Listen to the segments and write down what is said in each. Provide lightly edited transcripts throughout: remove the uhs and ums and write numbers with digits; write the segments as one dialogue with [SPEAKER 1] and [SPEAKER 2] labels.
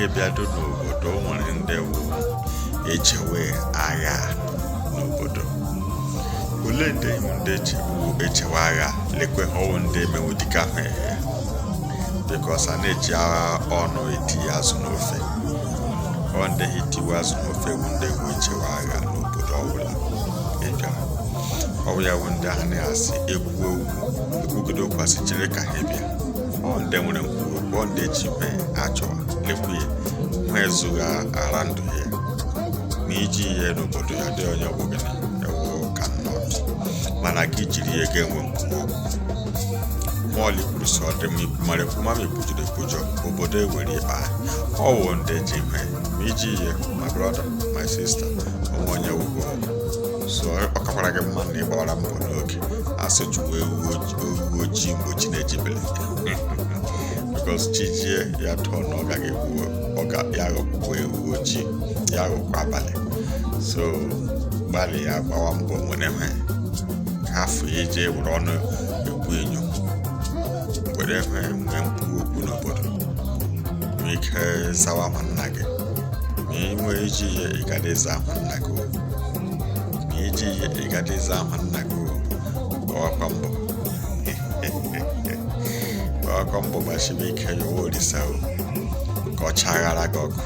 [SPEAKER 1] Gị bịado n'obodo, o nwere ndị wụ echewe agha n'obodo. Olee ndị ihu ndị wụ echewe agha? Lekwe ha, ọwụ ndị emewu dịka ahụ ehe, because a na-eji ọnụ etinye azụ n'ofe. Ọ ndị ha etiwe azụ n'ofe wụ ndị wụ echewe agha n'obodo ọbụla ị bịara. Ọ bụ ya wụ ndị ahụ na-asị ekwu okwu, ekwugide okwu, asị chere ka ha bịa. Ọ ndị nwere nkwu okwu, ọ ndị eji mee achọwa. Lekwu ya, ha ezughị ara ndụ ya ma iji ihe n'obodo ya dị onye ọgbọ gịnị ewu cannot, mana gị jiri ya ga-enwe nkwu okwu. Mọọlụ kwuru sọ dị m mara ekwu ma m ekwujọrọ ekwujọ, obodo ewere ịkpa. Ọ wụ ndị ji mee ma iji ihe. My brother, my sister, onwe onye wugo so ọ kakwara gị mma na ịgbawara mbọ n'oge. Asị chụwa ewu ojii mgbe chi na-ejibele, because chi jie ya tọọ na ọ gaghị egbu ọ ga ya ghọkwukwa ewu ojii, ya ghọkwa abalị. So gbalị ya gbawa mbọ nwere nwe ka afọ ya eje were ọnụ ekwu enyo, were nwe nwee nkwu okwu n'obodo, nwee ike zawa ma nna gị. Ma ị nwee iji ihe, ị gada ịza ama nna gị o. Ma iji ihe, ị gada ịza ama nna gị o. Gbawakwa mbọ, gbawakwa mbọ, gbasibe ike. Yọwa Olisa o ka ọ chaghara gị ọkụ,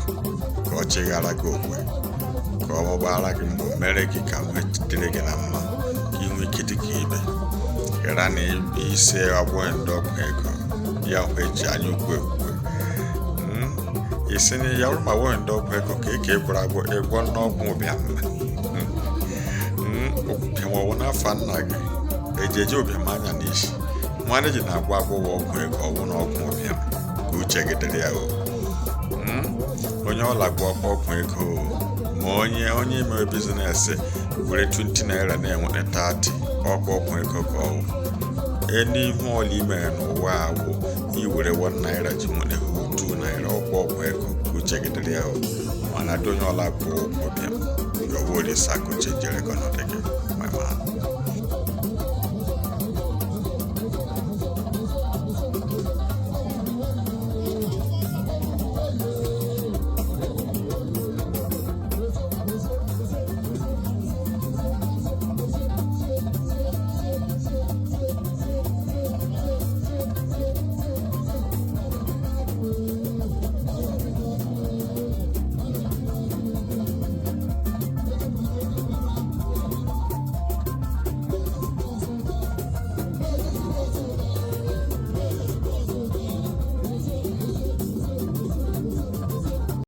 [SPEAKER 1] ka ọ chịghara gị okwe, ka ọ gbara gị mbọ mere gị ka nwee dịrị gị na mma, ka ị nwee ike dị ka ibe ghara na ise abụghị ndị ọgwụ ego ya hụ eji anya ukwu ekwukwe. Isi na ya bụrụ ma nwee ndị ọgwụ ego ka eke gwara agwọ ịgwọ n'ọgwụ ụbịam. Ụbịam ọwụ n'afọ nna gị eji eji ụbịam anya n'isi nwanne ji na-agwọ agwọghọ ọgwụ ego ọwụ n'ọgwụ ụbịam, ka uche gị dịrị ya o. Onye ọla gwọ ọgwụ ego o. Ma onye mere business were 20 naira na-enweta 30, ọkwa ọgwụ ego ka ọwụ. N'ihu ọla i mere n'ụwa a wụ iwere 1 naira ji nweta 2 naira, ọkwa ọgwụ ego, ka uche gị dịrị ya o. Mana dị onye ọla gwọ ọgwụ ụbịam, yọwa Olisa ka uche jere gị ọnọdụ gị, my man.